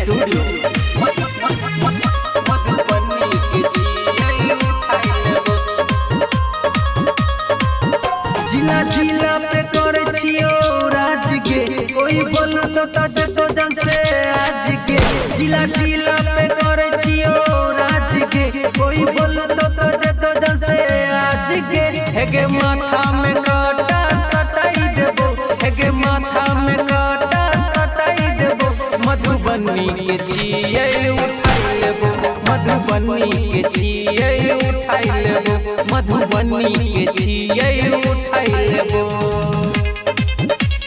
Studio. Madhubani के छियै उठाई लेबो। जिला जिला पे करे छियो राज के, कोई बोल तो तज तो जन से आज के। जिला जिला पे करे छियो राज के, कोई बोल तो तज तो जन से आज के। हेगे माथा में काटा सटाई देबो, हेगे माथा में काटा सटाई देबो। मधुबनी के छियै उठाई लेबो, मधुबनी के छियै उठाई लेबो, मधुबनी के छियै उठाई लेबो।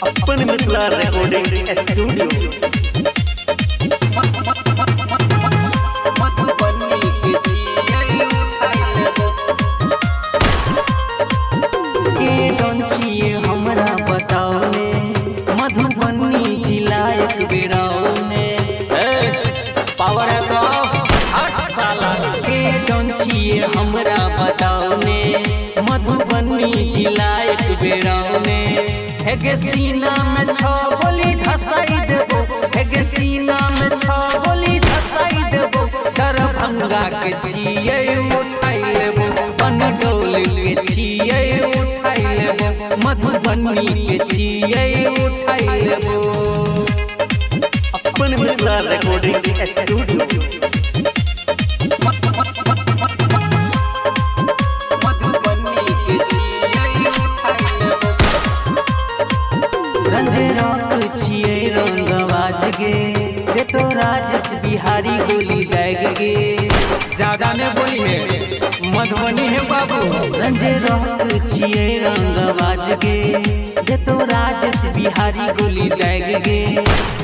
अपन मिथिला रिकॉर्डिंग स्टूडियो। मधुबनी के छियै उठाई लेबो। के डन छियै हमरा बताओ ने, मधुबनी जिला एक बेराओ ने। पावर है तो हट साला। के डन छियै हमरा बताओ ने, मधुबनी जिला एक बेराओ ने। हेगे सीना में छो गोली धसाई देबो, हेगे सीना में छो गोली धसाई देबो। दरभंगा के छियै उठाई लेबो, बनडोल के छियै उठाई लेबो, मधुबनी के छियै उठाई लेबो। अपन मिथिला रिकॉर्डिंग स्टूडियो। मधुबनी के छियै उठाई लेबो। रंजरक छियै रंगबाज गे, रे तो राजेश बिहारी गोली दाग गे। ज्यादा ने बोली है, मधुबनी है बाबू। रंजरक छियै रंगबाज गे, रे तो राजेश बिहारी गोली दाग गे।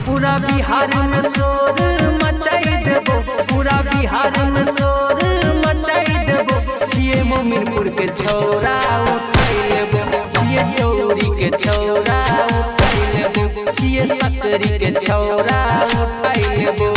पूरा बिहार में शोर मचाई देबो, पूरा बिहार में शोर मचाई देबो। छियै मोमिनपुर के छौरा उठाई लेबो, छियै चौरी के छौरा उठाई लेबो, छियै सकरी के छौरा उठाई लेबो।